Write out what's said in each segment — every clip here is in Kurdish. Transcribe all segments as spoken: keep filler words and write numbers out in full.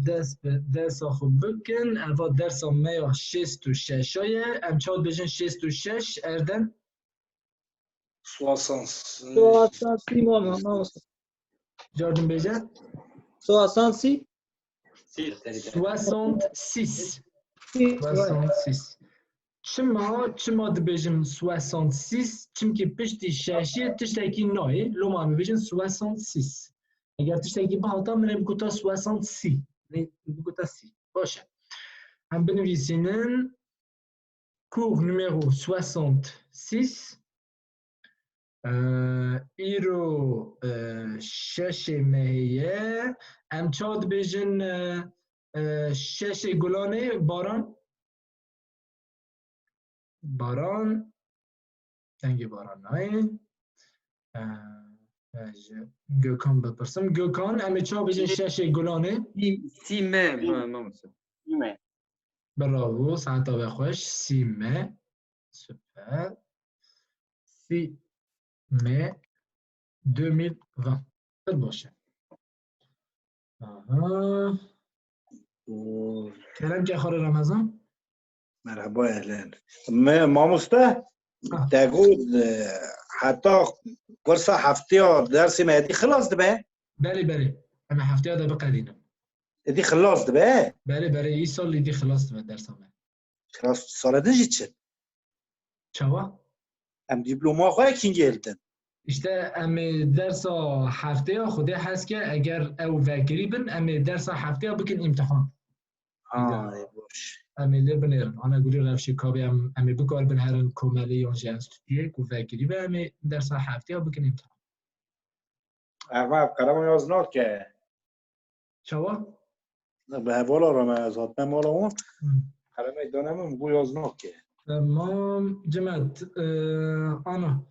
dest bi dersa xwe bikin. Eva dersa me ya şêst û şeş ye. Em çawa dibêjin şêst û şeş, Erdem? Soixante. Soixante-six, mamoste. Cardim bêje. Soixante-six. Soixante-six. Six, ouais. Soixante-six. Çima, çima dibêjin soixante-six? Çimkî piştî şeşê tiştekî nayê. Loma em bêjin soixante-six. Eger tiştekî bihata, min ê bigota soixante-six. Min ê bigota sî. Baş e. Em binivîsînin. Cours numéro soixante-six. Îro şeşê mehê ye. Em çawa dibêjin şeşê gulanê, Baran? Baran. Dengê Baran nayê. Ji Gökhan bipirsim. Gökhan, em ê çawa bêjin şeşê gulanê? Sî me, mamoste. Sî me. Bravo, saeta we xweş. Sî me. Süper. Sî me deux mille vingt. Pir baş e. Aha. Kerem ke xalê Remezan. Merhaba, ehlen. Me, mamoste, Ah. Te got, e, heta kursa hefteya dersê me êdî xilas dibe? Belê, belê. Em ê hefteya de biqedînin. Êdî xilas dibe? Belê, belê. Îsal êdî xilas dibe dersa me. Xilas sala din jî çi? Çawa? Em dîploma xwe kîngê didin. Îşte em ê dersa hefteya Xwedê hez ke eger ew vekirî bin, em ê dersa hefteya bikin îmtihan. Ha, ê baş. Em ê lê binêrin. Ana gurî rewşê kabê em, em ê bikaribin herin komelê yan jî enstituyê ku vekirî be, em ê dersa hefteya bikin îmtihan. Ev me qelema yaz nake. Çawa? Bi hevala re me ez hatime mala wan. Hı. Qelemê dane min, bu yaz nake. Tamam, Cimet. Ee, ana.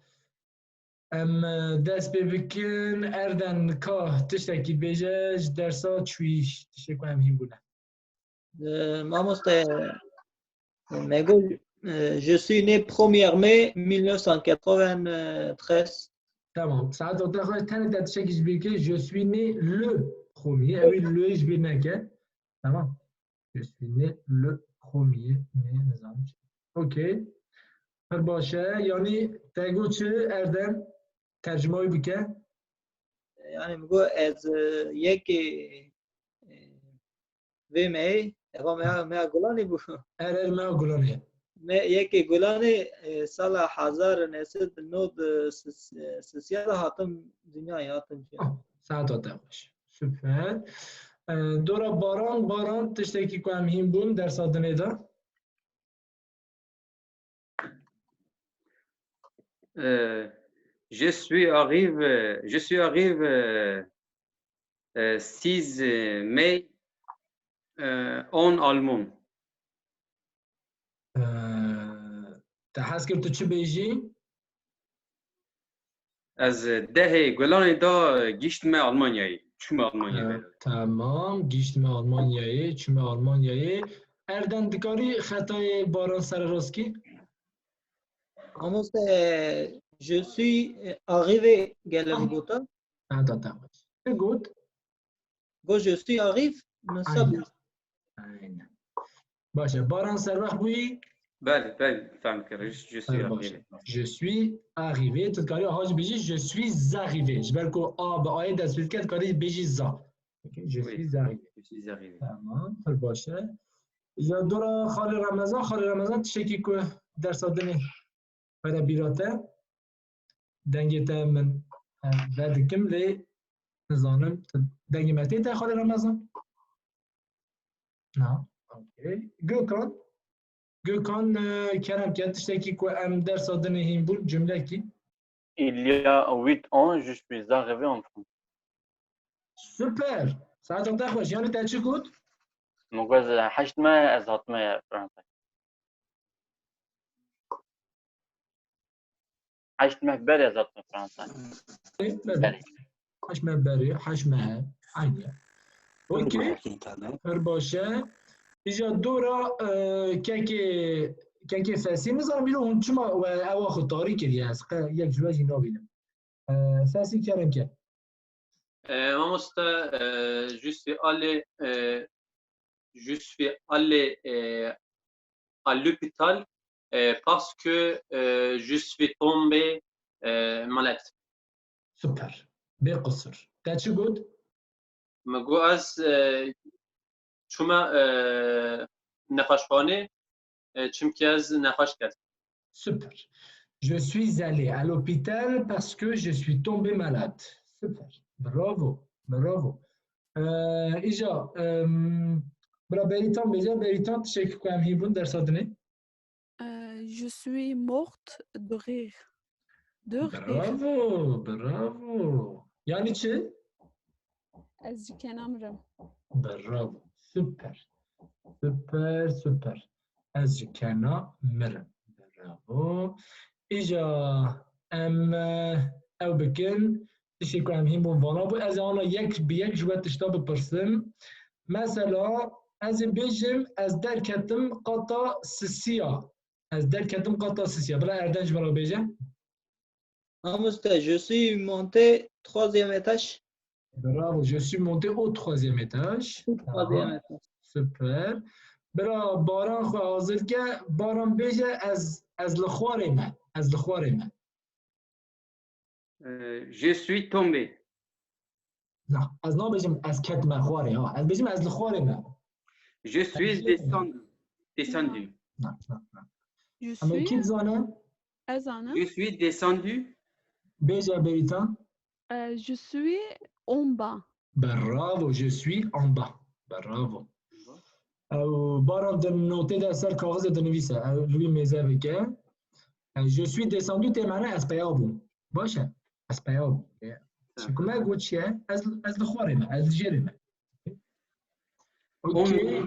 Em e, dest pê bikin. Erden ka tiştekî bêje ji dersa çûyî, tiştê ku em hîn bûne. Euh, mamoste, me got, euh, je suis né premier mai mille neuf cent quatre-vingt-treize. Tamam. Saet orta xwe tenê te tiştekî ji bîr kir. Je suis né le premier. Ew ê le ji bîr neke. Tamam. Je suis né le premier mai, nizanim çi. Okey. Pir baş e. Yanî te got çi, Erdem? Tercuma wî bike. Yani, min got ez, e, yekê, e, vê mehê, eva meya, meya Gulanê bû. Er, er, meya Gulanê. Me yekê Gulanê, e, sala hezar neh sed nod sisiya de hatim dinyayê, hatim jî. Ah, saeta te xweş. Süper. E, dora Baran, Baran, tiştekî ku em hîn bûn dersa dinê de. Euh, je suis arrivé, je suis arrivé euh, euh, six mai euh, en Allemagne. E, te hez kir tu çi bêjî? Ez dehê Gulanê de giştime Almanyayê. Çûme Almanyayê. E, tamam, giştime Almanyayê, çûme Almanyayê. Erden, dikarî xetayê Baran sererast kî? Mamoste, je suis arrivé, gelek gota. Saeta te xweş. Te got? Got je suis arrivé, min sa Aynen. Aynen. Baş e. Baran serwext bûyî? Belê, belê, fehm kir. Je suis Her baş. Arrivé. Je suis arrivé. Tu dikarî aha jî bêjî, je suis arrivé. Ji ber ku a bi ayê dest pê dike, dikarî bêjî za. Ok, je Oui. suis arrivé. Je suis arrivé. Tamam, pir baş e. Ya dora Xalê Remezan, Xalê Remezan tiştekî ku dersa dinê were bîra te. Dengê te min, e, vedikim lê nizanim tu dengê me tê te Xalê Remezan? Na, okey. Gökhan, Gökhan, e, kerem ke tiştekî ku em dersa dinê hîn bûn, cumlekî. Il y a huit ans, je suis arrivé en France. Super! Saeta te xweş. Yanî te çi got? Min got, heşt meh ez hatime Fransa. Heşt meh berê ez hatime Fransa. Belê. Heş meh berê, heş meh. Aynı. Okey. Her baş e. Îca dora, e, kekê, kekê Fesî, nizanim îro hûn çima we ewa xwe tarî kiriye, ez qe yek ji we jî nabînim. E, Fesî, kerem ke. Euh, mamoste, euh, je suis allé, euh, je suis allé, euh, à l'hôpital, euh, parce que, euh, je suis tombé, euh, malade. Super. Bê qisir. Te çi got? Min got ez, e, çûme, e, nexweşxanê, e, çimkî ez nexweş ket. Super. Je suis allé à l'hôpital parce que je suis tombé malade. Super. Bravo. Bravo. Ee, îca, em, bira Beritan bêje, Beritan tiştekî ku em hîn bûn dersa dinê. Euh, je suis morte de rire. De rire. Bravo, bravo. Yani çi? Ez ji kena mirim. Bravo. Super. Super, super. Ez ji kena mirim. Bravo. Îca em, e, ew bikin. Tiştê ku em hîn bûn vana bû. Ez ana yek bi yek ji we tişta bipirsim. Mesela ez ê bêjim ez derketim qata sisiya. Ez derketim qata sisiya. Bila Erdem ji min re bêje. Mamoste, je suis monté troisième étage. Bravo, je suis monté au troisième étage. Troisième Tamam. Étage. Super. Bira Baran xwe hazir ke. Baran bêje ez, ez li xwarê me. Ez li xwarê me. Euh, je suis tombé. Na, ez nabêjim ez ketime xwarê ha. Ez bêjim ez li xwarê me. Je suis descendu. Descendu. Na, na, na. Je Ama kî suis, dizane? ez ana. Je suis descendu. Bêje Beritan. Euh, je suis en bas. Bravo, je suis en bas. Bravo. Ew Baran di notê de ser kaxizê dinivîse. Ew li wî mêze bike. Ew, je suis descendu tê mane ez peya bûm. Baş e. Ez peya bûm. Çi ku me got çi ye? Ez, ez li xwarê me. Ez li jêrê me. Okey.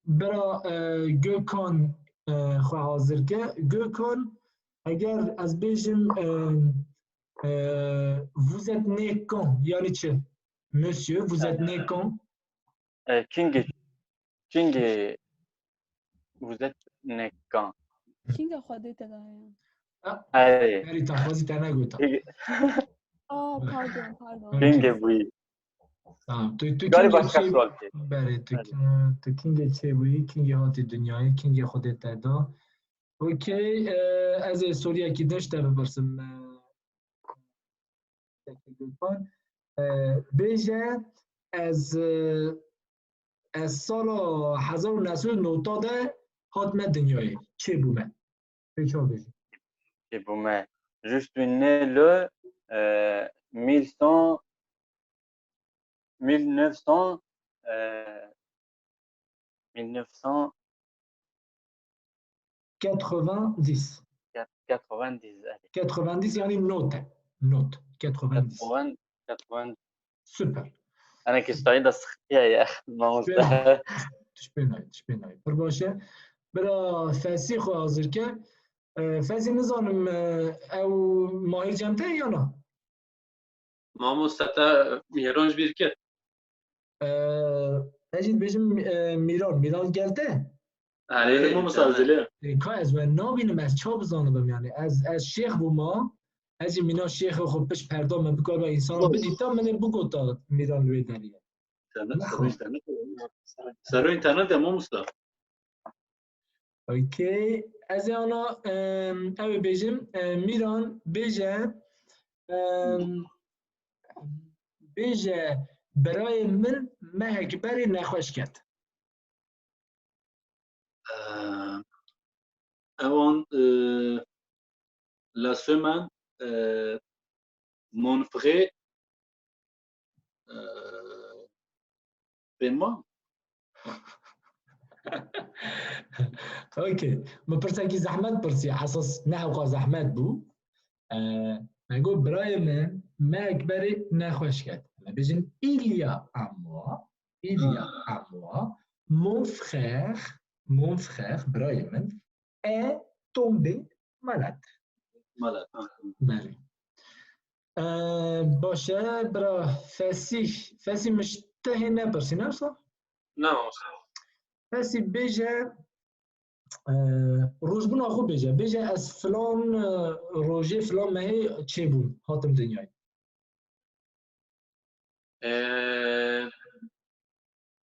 Bira, e, Gökhan, e, xwe hazir ke. Gökhan, eger ez bêjim, e, e, vous êtes né quand? Yani çi? Monsieur, vous êtes né quand? E, Kingê, Kingê, vous êtes né quand? Kingê Xwedê te daye? Erê. Berî te xwezî te negotin. Kingê, Aa, pardon, pardon. Kingê bûyî. Tamam. Tu, tu Galiba Kingê başka çê, sual ki. Berê, tu, Evet. tu Kingê çê bûyî, Kingê hatî dinyayê, Kingê Xwedê te da. Okey, e, ez ê soriyekî din ji te bipirsim. E, Gökhan, e, bêje ez, e, ez sala hezar û neh sed û newta de hatime dinyayê. Çêbûme. Pê çawa bêjim? Çêbûme. Je suis né le, e, mille cent, mille neuf cent, e, mille neuf cent Quatre-vingt-dix. quatre-vingt-dix, erê. Quatre-vingt-dix yani not e. Not. Quatre-vingt-dix. Quatre-vingts, quatre-vingts. Super. Ana kistayî de sıkıntı ya, mamoste. Tişpê nayê, tişpê nayê. Pir baş e. Bira Fesî xwe hazir ke. E, Fesî nizanim, e, ew Mahir Cem te ya na? Mamoste te Mîran ji bîr kir. E, ez jî dibêjim, e, Mîran, Mîran gel te. Erê, Erê, mamoste, ez dilê. E, ka ez we nabînim, ez çawa bizanibim yani. Ez, ez şêx bûma, ez jî mîna şêxê xwe pişt perda min bikariba însana bidîta, min ê bigota Mîran li wê derê ye. Internet, serê internet, serê internet ya mamoste. Okey. Ez ê ana, em, ew ê bêjim, em, Mîran bêje, em, bêje birayê min mehek berê nexweş ket. Euh, avant, euh, la semaine, euh, mon frère, euh, ben moi. Okey. Min pirsekî zehmet pirsî, esas ne hewqa zehmet bû. Ee, me got, birayê min mehek berê nexweş ket. Me bêjin, il y a un mois, il y a un mois, mon frère, mon frère, birayê min, est tombé malade. Malade, ha. Belê. Ee, baş e, bira Fesîh, Fesîh min ji te hê nepirsî, ne wisa? Ne mamoste. Fesîh bêje, e, rojbûna xwe bêje. Bêje, ez filan, e, rojê filan mehê çêbûm, hatim dinyayê. Euh,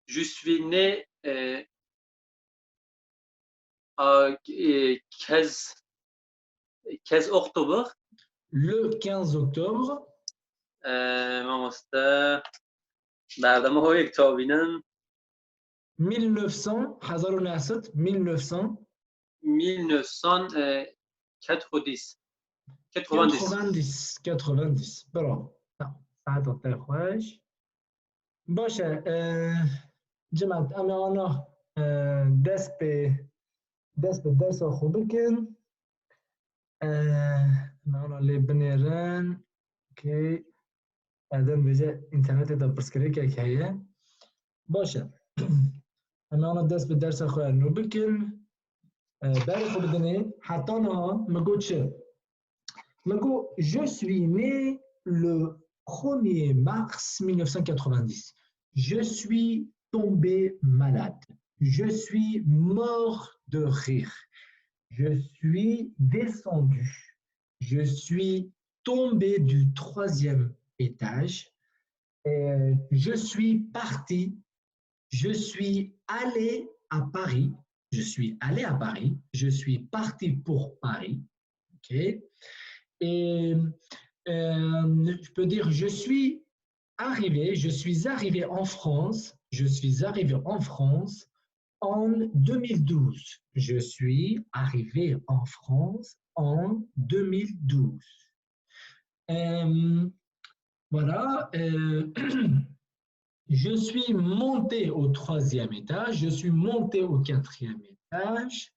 je suis né e, a, e, quinze, quinze octobre. Le quinze octobre. E, mamoste, berdema xwe yek çavînin. Mille neuf cents, hezar û neh sed, mille neuf cents. Mille neuf cent quatre-vingt-dix. Quatre-vingt-dix. Quatre-vingt-dix, quatre-vingt-dix. Bravo. Tamam. Saeta te xweş. Baş e, e, cimat, em ê ana, e, dest pê, dest pê dersa xwe bikin. E, em ê ana lê binêrin. Okey. Erdem vêce înternetê de pirsgirêkek heye. Baş e. Em ê ana dest bi dersa xwe nû bikin. E, berê xwe bidinê. Heta niha min got çi? Min got, je suis né le premier mars mille neuf cent quatre-vingt-dix. Je suis tombé malade. Je suis mort de rire. Je suis descendu. Je suis tombé du troisième étage. Euh, je suis parti. Je suis allé à Paris. Je suis allé à Paris. Je suis parti pour Paris. OK. Et euh, je peux dire, je suis arrivé, je suis arrivé en France, je suis arrivé en France en deux mille douze. Je suis arrivé en France en deux mille douze. Euh, voilà. Euh, je suis monté au troisième étage, je suis monté au quatrième étage.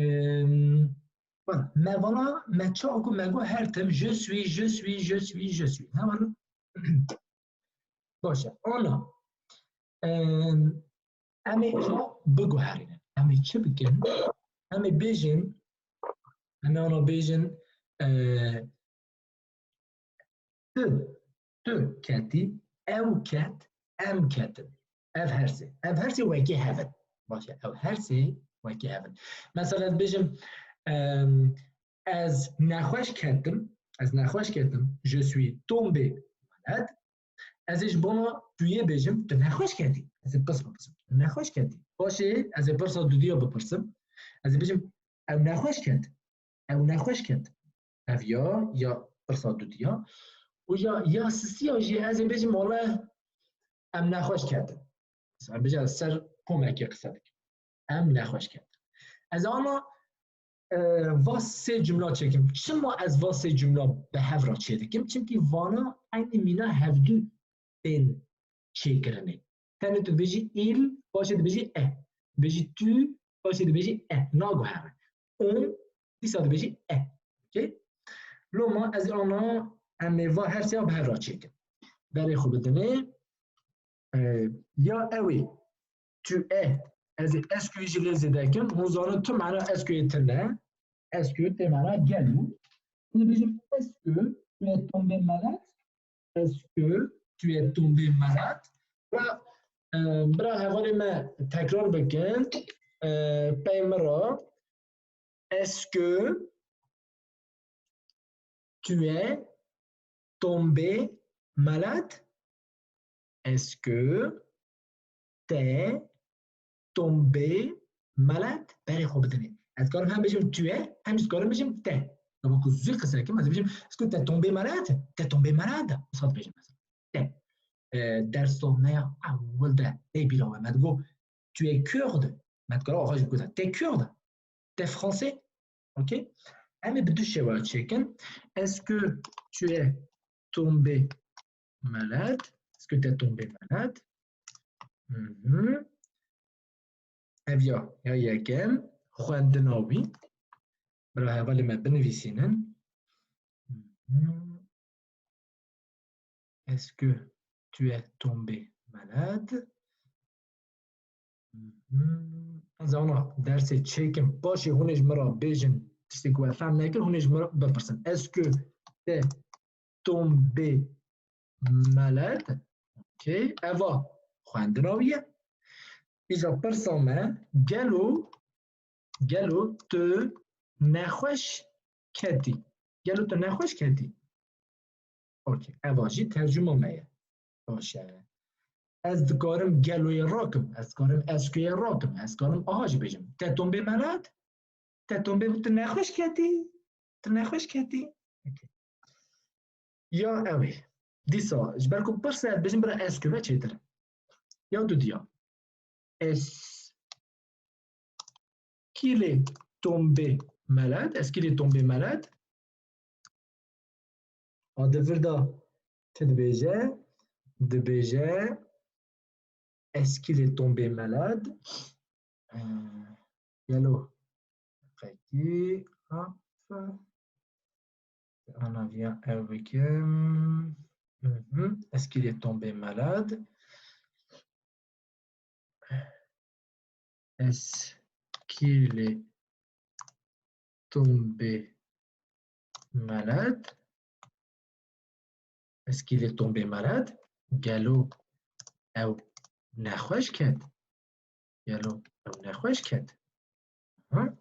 Euh, voilà. Mais voilà, mais tu as encore, mais voilà, je suis, je suis, je suis, je suis. Hein, voilà. Baş e. Ana. Em, em ê çi biguherînin? Em ê çi bikin? Em ê bêjin, em ê ana bêjin, e, tu, tu ketî, ew ket, em ketin. Ev her sê. Ev her sê wekî hev in. Baş e. Ew her sê wekî hev in. Mesela ez bêjim, em, ez nexweş ketim. Ez nexweş ketim. Je suis tombé malade. Ez ê ji bona tu yê bêjim, tu nexweş ketî. Ez ê pirs bipirsim. Tu nexweş ketî. Paşê ez ê pirsa dudiya bipirsim. Ez ê bêjim, ew nexweş ket. Ew nexweş ket. Ev ya, ya pirsa dudiya. Û ya, ya sisiya jî ez ê bêjim, wele em nexweş ketin. Mesela bêje ez ser komekê qise dikim. Em nexweş ketin. Ez ana, e, va sê cumla çêkim. Çima ez va sê cumla bi hev re çêdikim? Çimkî vana eynî mîna hevdu tên çêkirinê. Tenê tu dibêjî il, paşê dibêjî e. Dibêjî tu, paşê dibêjî e. Naguhere. On, dîsa dibêjî e. Okey? Loma ez ana em ê va her sê ya bi hev re çêkim. Berê xwe bidinê. E, ya ew ê, tu es. Ez ê est-ce que jî lê zêde kim. Hûn zanin tu mana est-ce que yê tune. Est-ce que tê mana gelo. Hûn dibêjin, est-ce que tu es tombé malade? Est-ce que tu es tombé malade? Bira, e, bira hevalê me tekrar bikin. E, pey min re. Est-ce que tu es tombé malade? Est-ce que t'es tombé malade? Berê xwe bidinê. Ez dikarim hem bêjim tu es, hem jî dikarim bêjim t'es. Lewma ku zû qise kim, ez ê bêjim, est-ce que t'es tombé malade? T'es tombé malade? Wisa dibêjim mesela. T'es. E, dersa me ya ewil de, ê bîra we me digot, tu es kurde? Me dikare axa jî bigota, t'es kurde? T'es français? Ok? Em ê bi du şêwe çêkin. Est-ce que tu es tombé malade? Est-ce que t'es tombé malade? Mhm. Ev ya, ya yekem, xwendina wî. Bira hevalê me binivîsînin. Mhm. Est-ce que tu es tombé malade? Mhm. Ez ana dersê çêkim. Paşê hûn ê ji min re bêjin, tiştê ku we fehm nekir, hûn ê ji min re bipirsin. Est-ce que t'es tombé malade? Ok. Eva xwendina wî ye. Îja pirsa me, gelo, gelo tu nexweş ketî? Gelo tu nexweş ketî? Ok. Eva jî tercuma me ye. Baş e. Ez dikarim geloyê rakim, ez dikarim est-ce que-yê rakim, ez dikarim aha jî bêjim. T'es tombé malade? T'es tombé, tu nexweş ketî? Tu nexweş ketî? Okey. Ya ew ê. Dîsa, ji ber ku pirse, ez bêjim bira est-ce que ve çêtir. Ya dudiya. Est-ce qu'il est tombé malade? Est-ce qu'il est tombé malade? A di vir de ti dibêje? Dibêje, est-ce qu'il est tombé malade? Ee, gelo. Qekî, hop. Ana viya ew bikim. Mhm. Est-ce qu'il est tombé malade? Est-ce qu'il est tombé malade? Est-ce qu'il est tombé malade? Gelo ew nexweş ket? Gelo ew nexweş ket? Ha?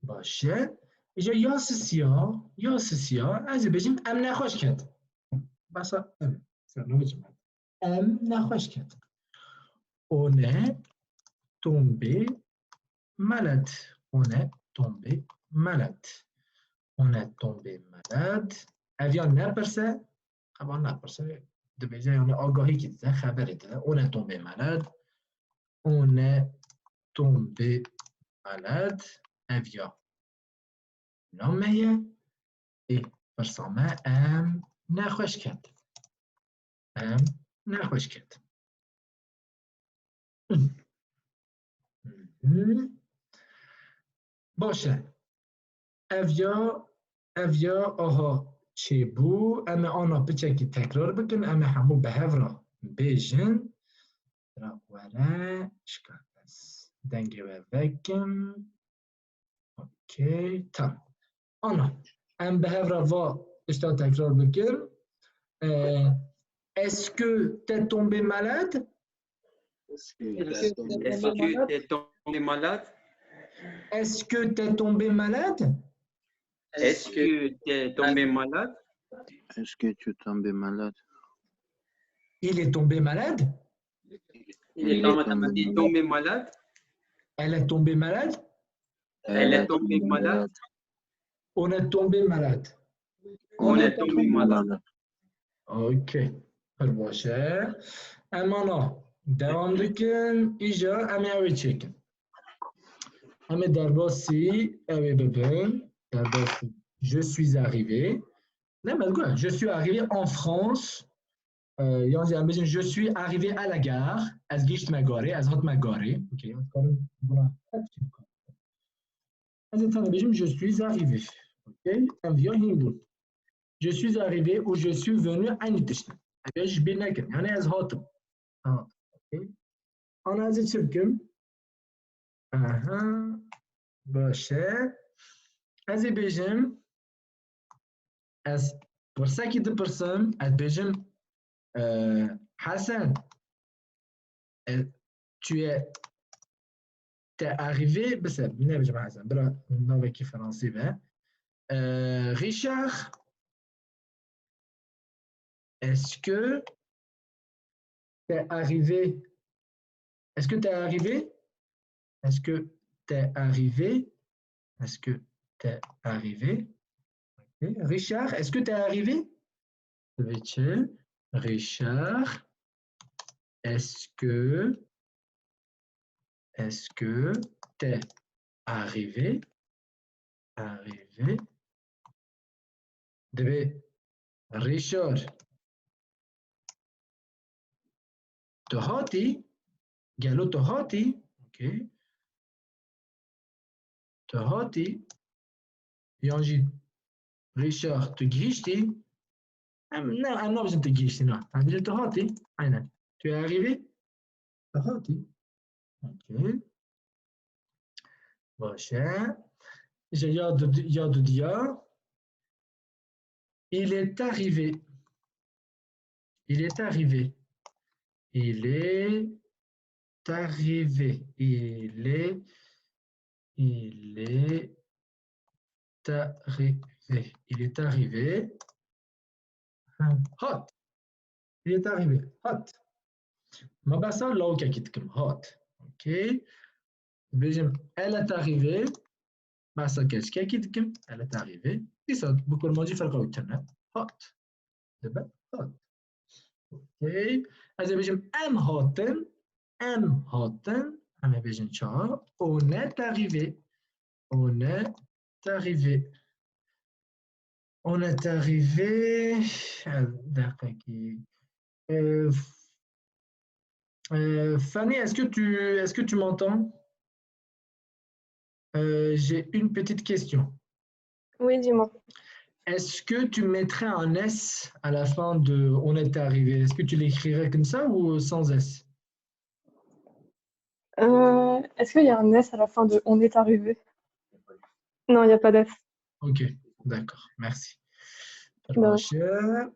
Baş e. Îja ya sisiya, ya sisiya, ez ê bêjim em nexweş ket. Basa em. Ser navê çi me? Em nexweş ket. On est tombé malade. On est tombé malade. On est tombé malade. Ev ya ne pirse? Hema ne pirse. Dibêje, yani agahîkî dide, xeberê dide. On est tombé malade. On est tombé malade. Ev ya. Nameye. Ê, pirsa me, em nexweş ket. Em nexweş ket. Mhm. Baş e. Ev ya, ev ya aha çêbû. Em ê ana piçekî tekrar bikin. Em ê hemû bi hev re bêjin. Ra were, şika ez dengê we vekim. Okey, tamam. Ana, em bi hev re va tişta tekrar bikin. Ee, est-ce que t'es tombé malade? Est-ce que t'es tombé malade? Est-ce que t'es tombé malade? Est-ce que t'es tombé malade? Est-ce que tu es tombé malade? Il est tombé malade? Il est tombé malade. Elle est tombée malade? Elle est tombée malade. On est tombé malade. On est tombé malade. Okey. Pir baş e. Em ana devam dikin. Îja em ê ew ê çêkin. Em ê derbasî ew ê bibin. Derbasî. Je suis arrivé. Ne, me digot, je suis arrivé en France. Ee, yan jî em bêjin, je suis arrivé à la gare. Ez gihiştime garê, ez hatime garê. Okey, ez karim buna her tiştî bikim. Ez ê tenê bêjim, je suis arrivé. Okey, em viya hîn bûn. Je suis arrivé û je suis venu eynî tişt in. Ev ji bîr nekin. Yani ez hatim. Ha, okey. Ana ez ê çi bikim? Aha, baş e. Ez ê bêjim, ez pirsekî dipirsim, ez bêjim, e, Hesen, e, tu es, t'es arrivé, bise, nebêjim Hesen, bira navekî fransî be. E, Richard, est-ce que t'es arrivé? Est-ce que t'es arrivé? Est-ce que t'es arrivé? Est-ce que t'es arrivé? Ok. Richard, est-ce que t'es arrivé? Richard, est-ce que, est-ce que t'es arrivé? Arrivé. Divê Richard, tu hatî? Gelo tu hatî? Okey. Tu hatî? Yan jî Richard, tu gihiştî? Em ne, em nabêjin tu gihiştî, na. Em bêjin tu hatî? Aynen. Tu es arrivé? Tu hatî? Okey. Baş e. Îja ya du-, ya dudiya. Il est arrivé. Il est arrivé. Il est arrivé. Il est, il est arrivé. Il est arrivé. Hat. Il est arrivé. Hat. Ma behsa lawikekî dikim. Hat. Okey. Bêjim, elle est arrivée. Behsa keçikekî dikim. Elle est arrivée. Dîsa bi kurmancî ferqa wî tune. Hat. Dibe hat. Okey. Ez ê bêjim, em hatin. Em hatin. Em ê bêjin çawa? On est arrivé. On est arrivé. On est arrivé. Deqekî. Euh, euh, Fanny, est-ce que tu, est-ce que tu m'entends? Euh, j'ai une petite question. Oui, dis-moi. Est-ce que tu mettrais un S à la fin de on est arrivé? Est-ce que tu l'écrirais comme ça ou sans S? Euh, est-ce qu'il y a un S à la fin de on est arrivé? Non, il n'y a pas d'S. Ok, d'accord, merci. Baş e.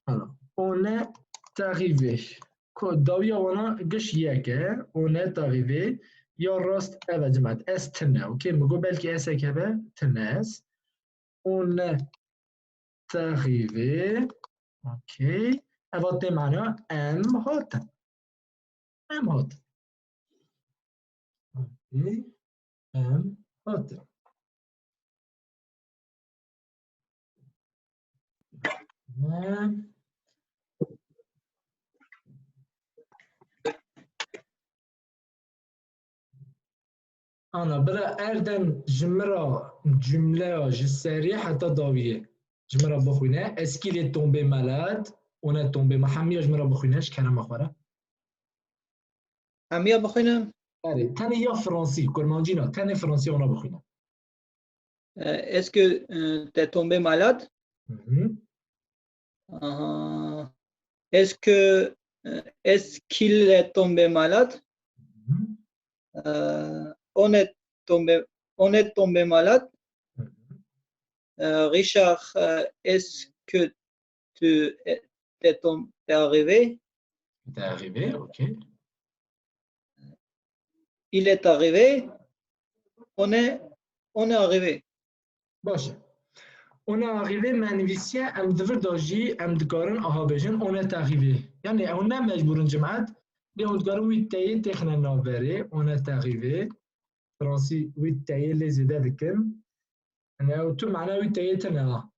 Alors, on est arrivé. Ko dawiya wana giş yek e. On est arrivé. Ya rast ev e cimat. S tine. Ok, mi got belkî S ek hebe. Tine S. On est arrivé. Ok. Eva tê mana em hatin. Em hatin. Ok. Em hatin. Em. Ana, bira Erdem ji min re cumleya ji serî heta dawiyê ji min re bixwîne. Est-ce qu'il est tombé malade? On est tombé ma-, hemiya ji min re bixwîne, ji kerema xwe re. Hemiya bixwîne. Erê, tenê ya fransî, kurmancî na, tenê fransî ona bixwîne. Euh, Est-ce que euh, t'es tombé malade? Mhm. Ah, Est-ce que euh, est-ce qu'il est tombé malade? Mhm. Euh, on est tombé, on est tombé malade. Mhm. Euh, Richard, euh, est-ce que tu es, t'es tom- t'es arrivé? T'es arrivé, ok. Il est arrivé. On est, on est arrivé. Baş e. On est arrivé, me nivîsiye, em di vir de jî em dikarin aha bêjin, on est arrivé. Yani ew ne mecbûr in cimat, lê hûn dikarin wî teyê têxine navberê, on est arrivé. Fransî wî teyê lê zêde dikin. Yani ew tu mana wî teyê tine ha.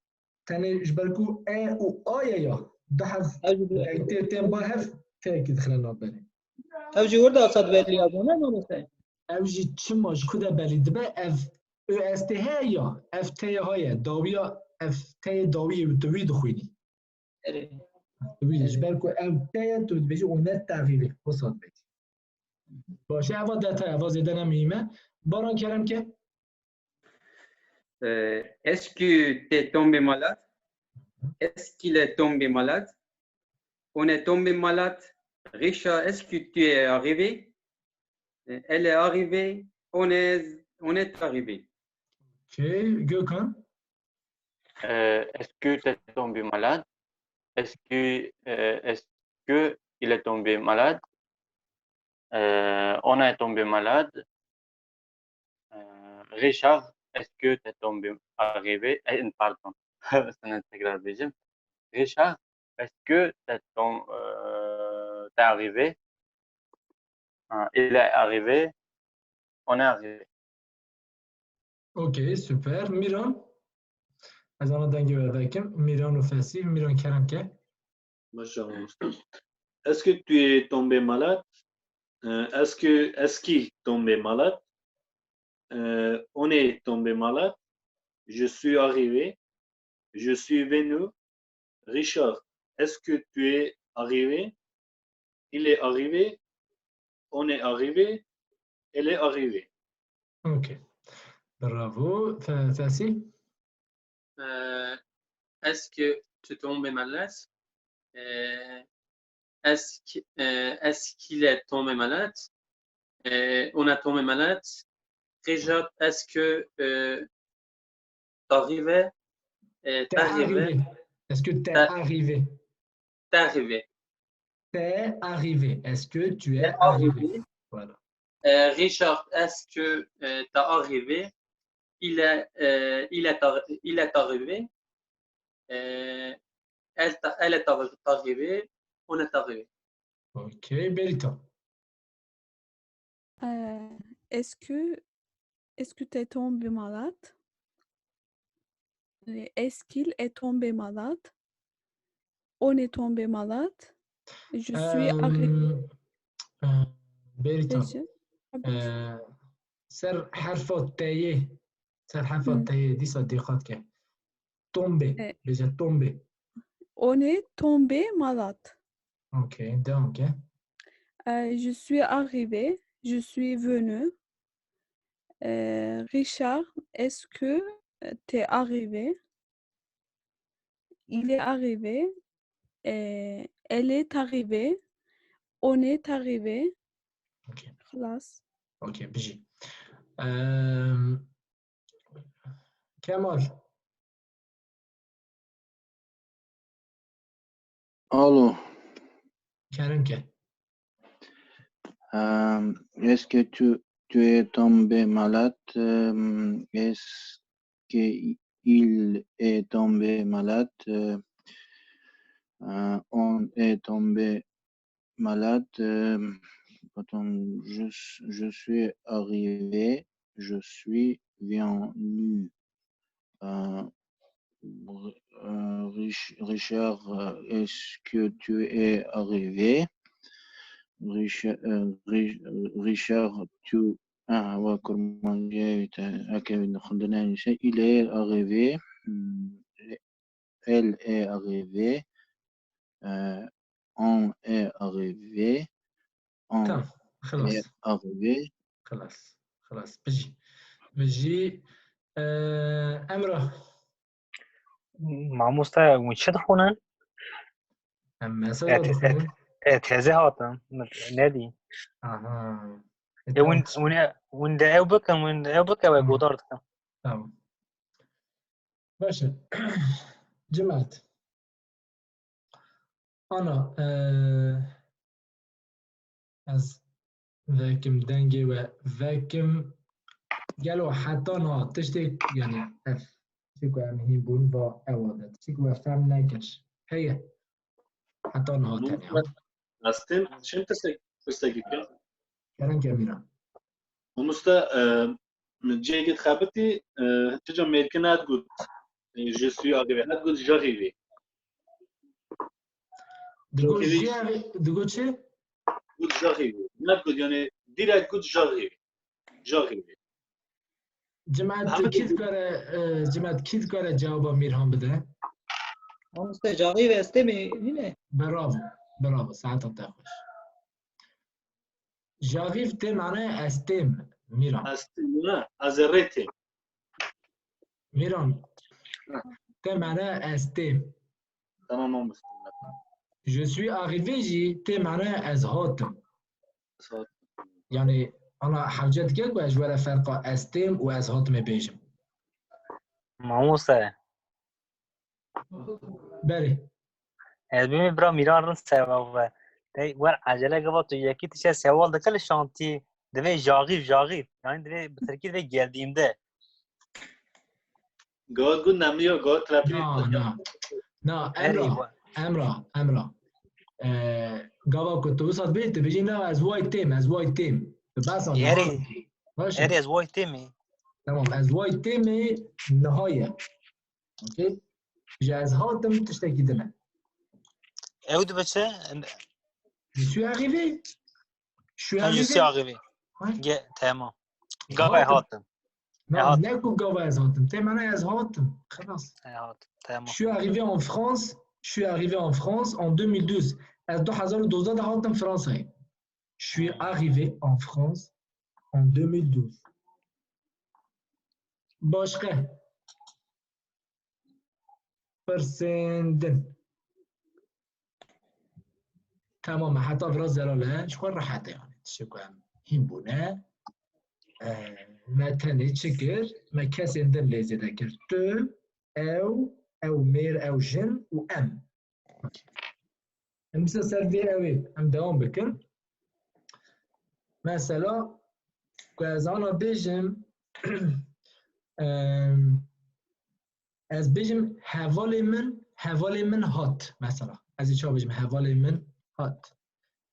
Tenê ji ber ku e û a ye ya, du herf Ev jî, tê tên ba hev teyekî dixine navberê. Ev jî wir de asad belî ya, ne mamoste? Ev jî çima ji ku de belî dibe, ev ÖST heye ya, ev teye ha ye, dawiya, ev teye dawiyê tu wî dixwînî. Erê. Tu wî, ji ber ku ev teye tu dibêjî, on est arrivé, wisa dibêjî. Baş e, eva detay, eva zêde ne muhîm e. Baran kerem ke. Euh, est-ce que t'es tombé malade? Est-ce qu'il est tombé malade? On est tombé malade. Richard, est-ce que tu es arrivé? Euh, Elle est arrivée. On est, on est arrivé. Ok, Gökhan. Euh, est-ce que tu es tombé malade? Est-ce que, euh, est-ce que il est tombé malade? Euh, on est tombé malade. Euh, Richard, est-ce que tu es tombé arrivé? Eh, pardon, c'est une intégrale deuxième. Richard, est-ce que tu es tom- euh, t'es arrivé? Hein, il est arrivé. On est arrivé. Ok, super. Miran? Ez ana dengê we vekim. Miran û Fesîh. Miran kerem ke. Maşallah. Est-ce que tu es tombé malade? Euh, est-ce que, est-ce qu'il est tombé malade? Euh, on est tombé malade. Je suis arrivé. Je suis venu. Richard, est-ce que tu es arrivé? Il est arrivé. On est arrivé. Elle est arrivée. Ok. Bravo. Fe- Fesîh? Euh, est-ce que tu es tombé malade? Euh, est-ce que, euh, est-ce qu'il est tombé malade? Euh, on est tombé malade. Richard, est-ce que euh, t'es arrivé? Euh, T'es t'es arrivé. arrivé. Est-ce que t'es T'es- arrivé? T'es arrivé. T'es arrivé. Est-ce que tu es T'es arrivé? arrivé. Voilà. Euh, Richard, est-ce que euh, t'es arrivé? Il est, euh, il est, arri- il est arrivé. Euh, elle, t'a- elle est arri- arrivée. On est arrivé. Ok, Berita. Euh, est-ce que est-ce que t'es tombé malade? Euh, Est-ce qu'il est tombé malade? On est tombé malade. Je suis arrivé. Em, e, Berita. Peki. Tabii. E, ser herfa T'yê. Ser herfa Hı. T'yê dîsa dîqat ke. Tombe. E. Bêje tombe. On est tombé malade. Ok, devam ke. Euh, je suis arrivé. Je suis venu. Euh, Richard, est-ce que euh, t'es arrivé? Il est arrivé. Euh, elle est arrivée. On est arrivé. Ok. خلاص. Ok, bijî. Em, Kemal. Alo. Kerem ke. Euh, est-ce que tu, tu es tombé malade? Euh, est-ce que il est tombé malade? Euh, euh, on est tombé malade. Euh, attends, je, s- je suis arrivé, je suis venu. Euh, R- euh, Rich- Richard, euh, est-ce que tu es arrivé? Richard, euh, Rich- Richard, tu, ah, wa kurmancî te, eke xwendine nîşe, il est arrivé, hmm, elle est arrivée, euh, on est arrivé, on Tamam. est Xelas. Arrivé. Xelas. Xelas. Bijî. Bijî. E, Emrah. Mamoste, hûn çi dixwînin? Em mesela dixwînin. E, teze hatin. Nedî. Aha. E, hûn, hûn, hûn de ew bikin, hûn de ew bikin, we godar dikin. Tamam. Baş e. Cimat. Ana, e, ez vekim dengê we vekim. Gelo heta niha tiştê, yani ev, tiştê ku em hîn bûn va ew de. Tiştê ku we fehm nekir. Heye. Heta niha tenê. Nastin, çend tirsek, tirsekî ke? Kerem ke Mîran. Mamoste, e, min cihekê dixebitî, e, tu ca mêrkin hat got, e, je suis arrivé, hat got j'arrive. Digot Okey. j'arri-, digot çi? Got j'arrive. Hat got yani direkt got j'arrive. J'arrive. Cimat Abi, kî dikare, e, cimat kî dikare cevaba Mîrhan bide? Mamoste, j'arrive, ez têm ê, nîne? Bravo. Bravo. Saeta te xweş. J'arrive tê mane ez têm, Mîran. Ez têm, ne? Ez ê rê têm. Mîran. Ha. Tê mane ez têm. Tamam, mamoste. Je suis arrivé jî tê mane ez hatim. Saat. Yani ana hewce dike ku ez ji we re ferqa ez têm û ez hatime bêjim. Mamoste. Belê. Ez bimî bira Mîran rind seba ve. Te wer ecele gava tu yekî tişe sewal dike li şantî. Divê j'arrive, j'arrive. Yani divê bi tirkî divê geldiğimde. Got got nemiyo, got trafik. Na, na. Na, Erê, Emrah, wa- Emrah, Emrah. Ee, gava ku tu wisa dibê, tu bijî na ez way têm, ez way têm. Tu behsa Erê. Baş Erê, ez way têm ê. Tamam, ez way têm ê niha ye. Okey? Ji ez hatim tiştekî din e. Ew dibe çi? Je suis arrivé. Je suis Ha, je suis arrivé. arrivé. Ouais. Ge, tamam. Gava Hatim. hatim. Na, Hat. Ne ku gava ez hatim. Tê mane ez hatim. Xelas. E, hat. Tamam. Je suis arrivé en France. Je suis arrivé en France en deux mille douze. Ez du hezar û dozdeh de hatim Fransayê. Je suis arrivé en France en deux mille douze. Başka. Pirsên din. Tamam, heta vira zelal e, ji xwe rehet e yani. Tiştê ku em hîn bûne. E, me tenê çi kir? Me kesên din lê zêde kir. Tu, ew, ew mêr, ew jin û em. Em dîsa ser vê ew ê em dewam bikin. Mesela, ku ez ana bêjim, em, ez bêjim hevalê min, hevalê min hat. Mesela, ez ê çawa bêjim, hevalê min hat.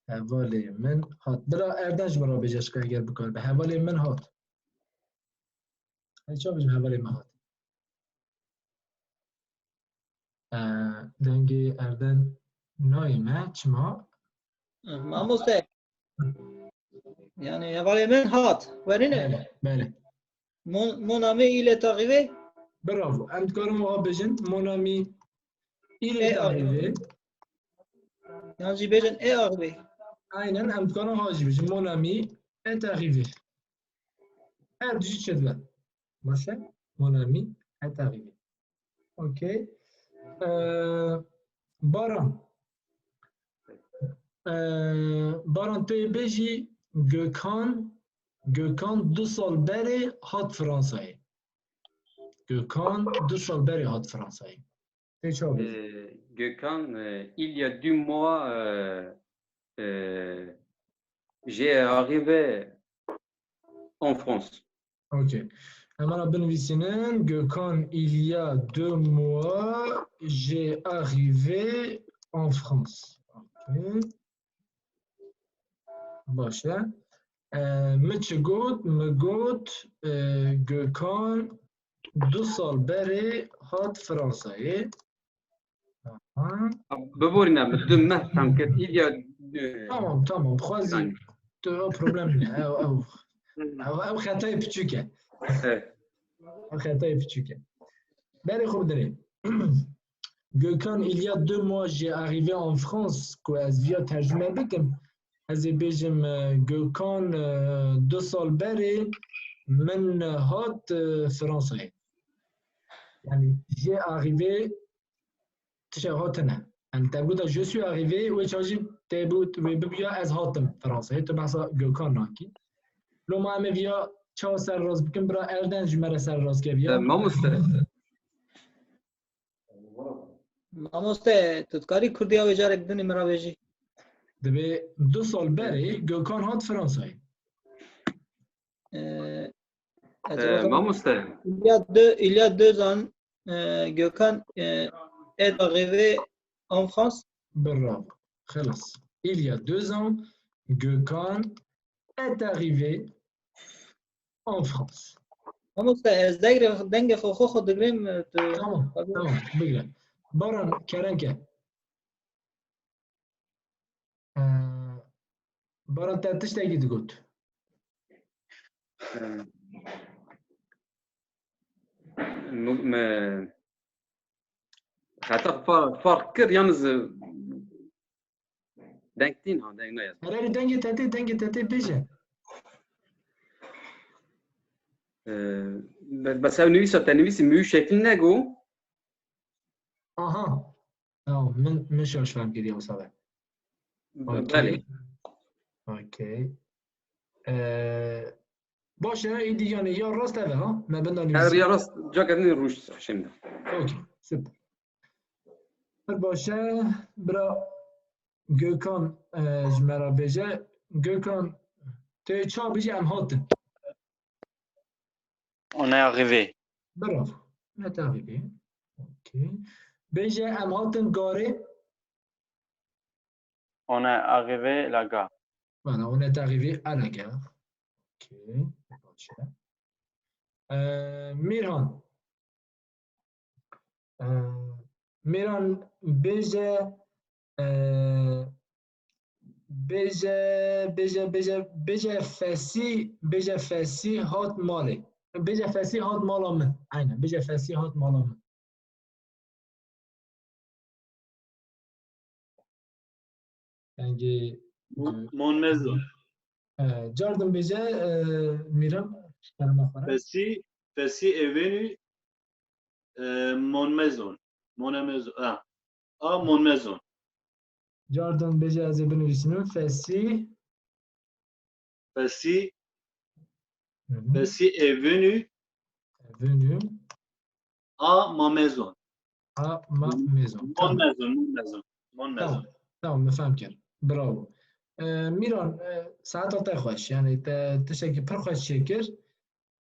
Hevalê min hat. Bira Erden ji min re bêje şika eger bikaribe. Hevalê min hat. Hey, çawa bêjim hevalê min hat? Ee, dengê Erden nayê me. Çima? Mamoste. Yani hevalê min hat. Werîne. Belê, belê. Mon, mon ami il est arrivé. Bravo. Em dikarin wiha bêjin. Mon ami il est arrivé. Yan jî bêjin est arrivé. Aynen, em dikarin wiha jî bêjin. Mon ami est arrivé. Her du jî çêdibe. Baş e? Mon ami est arrivé. Okey. Ee, Baran. Ee, Baran, tu yê bêjî Gökhan, Gökhan du sal berê hat Fransayê. Gökhan du sal berê hat Fransayê. Tê çawa bêjî? Euh, Gökhan, euh, il y a deux mois, euh, euh, j'ai arrivé en France. Ok. Em ana binivîsînin, Gökhan, il y a deux mois, j'ai arrivé en France. Ok. Baş e. Ee, min çi got? Min got, e, Gökhan du sal berê hat Fransayê. Aha. Biborîne, min du meh fehm kir. Il y a, e, Tamam, tamam. Xwezî Yani. Tu, o problem ne. Ew, ew, ew, ew xetayê piçûk e. Evet. Ew xetayê piçûk e. Berê xwe bidirê. Gökhan, il y a deux mois, j'ai arrivé en France, ku ez viya tercüme bikim. Ez ê bêjim, e, Gökhan, e, du sal berê min hat, e, Fransayê. Yani, j'ai arrivé tiştek hatine. Yani, te gote, je suis arrivé, wê çawa jî te bû, wê bibiya ez hatim Fransayê. Tu behsa Gökhan nakî. Loma em ê viya çawa serrast bikin, bira Erden ji me re serrast ke viya. E, mamoste. Mamoste, tu dikarî kurdiya wê carek din ê min re bêjî? Dibê du sal berê Gökhan hat Fransayê. Ee, Ee, mamoste. Il y a deux, il y a deux ans, e, Gökhan, e, est arrivé en France. Bravo. Xelas. Il y a deux ans, Gökhan est arrivé en France. Mamoste, ez dengê, dengê xwe, xwe, xwe digirim, e, tu Tamam, tamam, bigire. Baran, kerem ke. Ee, Baran, te tiştekî digot. Ee, mu-, me, heta fa-, fark kir, yalnız, e, deng tîn ha, deng nayê. Herê dengê te tê, dengê te tê bêje. Ee, be-, bes ew nivîsa te nivîsî mû şeklî nego. Aha. Tamam, min, min şaş fehm kiriye wisa be. Okey. Belê. Okey. Ee, baş e, îdî yani ya rast ev e ha? Me binda Her nivîsî. Ya rast, caketini rûş şimdi. Okey, süper. Pir baş e, bira Gökhan, e, ji me re bêje. Gökhan, tu ça bijî em hatin. On est arrivé. Bravo. On est arrivé. Ok. Bêje em hatin garê. On est arrivé la gare. Voilà, on est arrivé à la gare. Ok. Baş e. Ee, Mîrhan. Ee, Mîrhan bêje, ee, bêje, bêje, bêje, bêje Fesî, bêje Fesî hat malê. Bêje Fesî hat mala min. Aynen, bêje Fesî hat mala min. Dengê, Mon-, e, Monmezon. E, cardin bêje, e, Mîran, kerema xwe re. Fesî, Fesî est venu, e, Monmezon. Monmezon. A, a Monmezon. Cardin bêje ez ê binivîsînim. Fesî. Fesî. Hı hı. Fesî est venu. Venu. A ma maison. A ma maison. Mon maison, mon maison. Mon maison. Tamam. Tamam, me fehm kir. Bravo. E, Mîran, e, saeta te xweş. Yani te tiştekî pir xweş çêkir.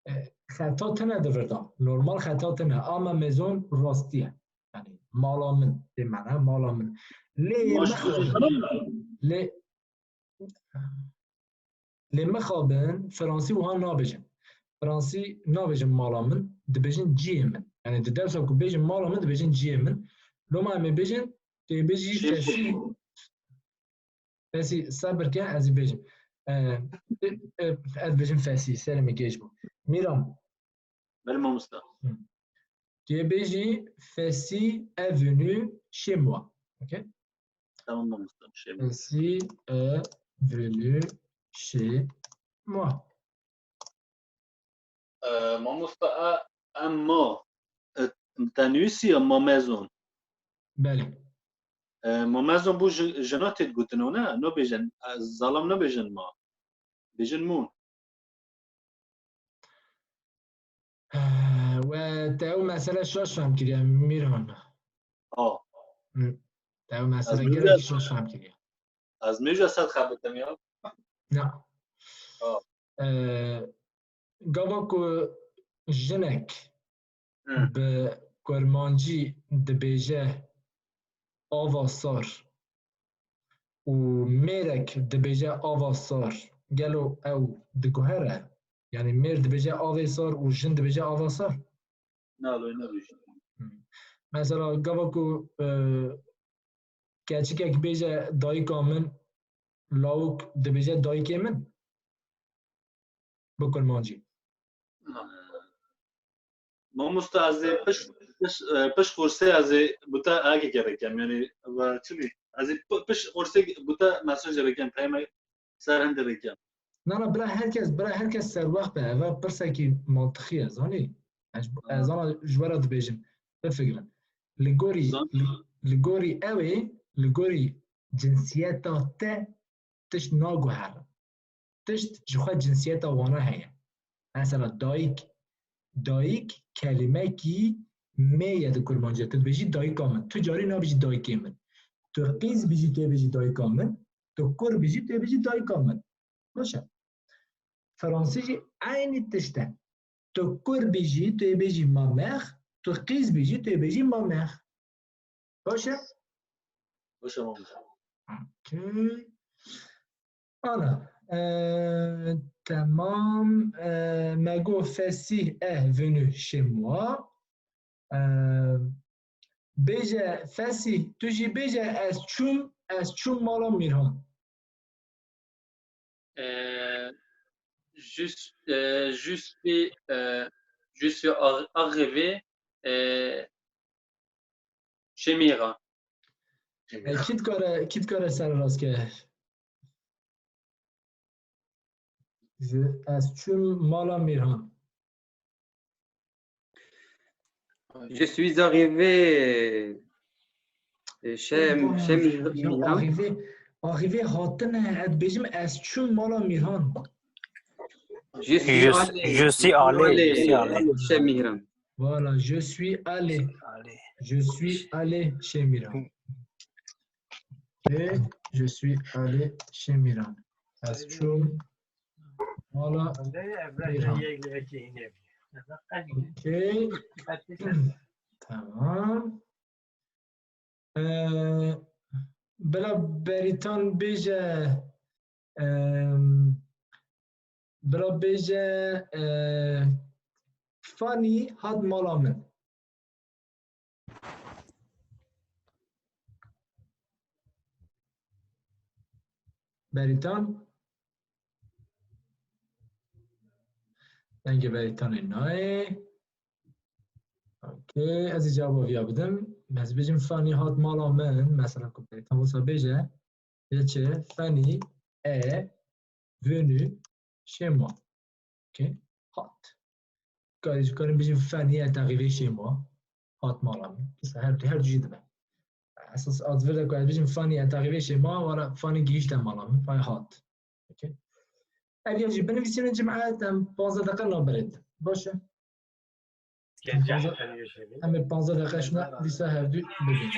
E, xeta tune di vir de. Normal xeta tune. A ma maison rastî ye. Yani mala min, dê mane mala min. Lê, lê, Lê mixabin, Fransî wiha nabêjin. Fransî nabêjin mala min, dibêjin ciyê min. Yani di dersa ku bêjin mala min, dibêjin ciyê min. Loma em ê bêjin, tu yê bêjî Ciyê fesî. Fesî, sebir ke, ez ê bêjim. E, e, ez bêjim fesî, serê min gêj bû. Mîran. Belê mamosta. Hı. Tu yê bêjî, Fesî est venu chez moi. Okey? Tamam mamosta, chez moi. Fesî est venu chez moi. E, mamosta, e, em ma, e, te nivîsî ya ma mezon? Belê. E, ma mezon bû ji-, jina tê digotin, ne? Nabêjin, e, zalam nabêjin ma. Bêjin mûn. We te ew mesele şaş fehm kiriye, Mîran. A. Hı. Te ew mesele gelekî şaş fehm kiriye. Ez mêja ser xebitim ya. Na. A. Ee, gava ku jinek Hı. bi kurmancî dibêje ava sar û mêrek dibêje ava sar, gelo ew diguhere? Yani mêr dibêje avê sar û jin dibêje ava sar? Na, loy nebêje. Hı. Mesela gava ku, e, keçikek bêje dayika min, lawik dibêje dayikê min? Bi kurmancî. Mamosta, ez ê piş, piş, e, piş qursê ez ê bi te eke gerek em. Yani, ve çi bî? Ez ê pi-, piş qursê bi te mesaj gerek em, peyme ser hende gerek em. Na, na, bira herkes, bira herkes serwext be. Eva pirsekî mantiqî ye, zanî? Ez, ez Ha. zana ji we re dibêjim. Bifikirin. Li gorî, Zan- li, li gorî ew ê, li gorî cinsiyeta te tişt naguherin. Tişt ji xwe cinsiyeta wana heye. Mesela dayik, dayik kelimekî mê ye di kurmancî. Tu dibêjî dayika min. Tu carî nabêjî dayikê min. Tu qîz bijî, tu yê bêjî dayika min. Tu kur bijî, tu yê bêjî dayika min. Baş e. Fransî jî eynî tişt e. Tu kur bijî, tu yê bêjî ma mère. Tu qîz bijî, tu yê bêjî ma mère. Baş e? Baş e, mamosta. Okey. Ana, e, temam. E, me got Fesîh est venu chez moi. E, bêje Fesîh, tu jî bêje ez çûm, ez çûm mala Mîrhan. Euh, je, euh, je suis, euh, je suis ar-, arrivé, euh, chez Mira. E, kî dikare, kî dikare serrast ke? Ji, ez çûm mala Mîrhan. Je suis arrivé, euh, chez, Bon, chez Mir-, ya Mihran. Arrivé, arrivé hatine, ez dibêjim ez çûm mala Mîrhan. Je suis Je, allé, je suis allé, allé, je suis allé. Chez Mihran. Voilà, je suis allé. Allé. Je suis allé chez Mira. Et je suis allé chez Mira. Ez çûm mala Mira. Okey. Tamam. Ee, bila Beritan bêje, em, bila bêje, e, Fanî hat mala min. Beritan. Dengê Beritanê nayê. Okey, ez ê cewaba viya bidim. Ez bêjim Fanî hat mala min, mesela ku Beritan wisa bêje. Bêje çi? Fanî est venu chez moi. Okey? Hat. Karî, karin bêjin Fanî est arrivé chez moi. Hat mala min. Mesela her, her du jî dibe. Esas ez vir de ku ez bêjim Fanî est arrivé chez moi, wala Fanî gihîşte mala min, Fanî hat. Okey? Ev ya jî binivîsînin cemaet, em panzdeh deqe nabirêt. Baş e? Em ê panzdeh deqe şuna dîsa hevdû bibînin.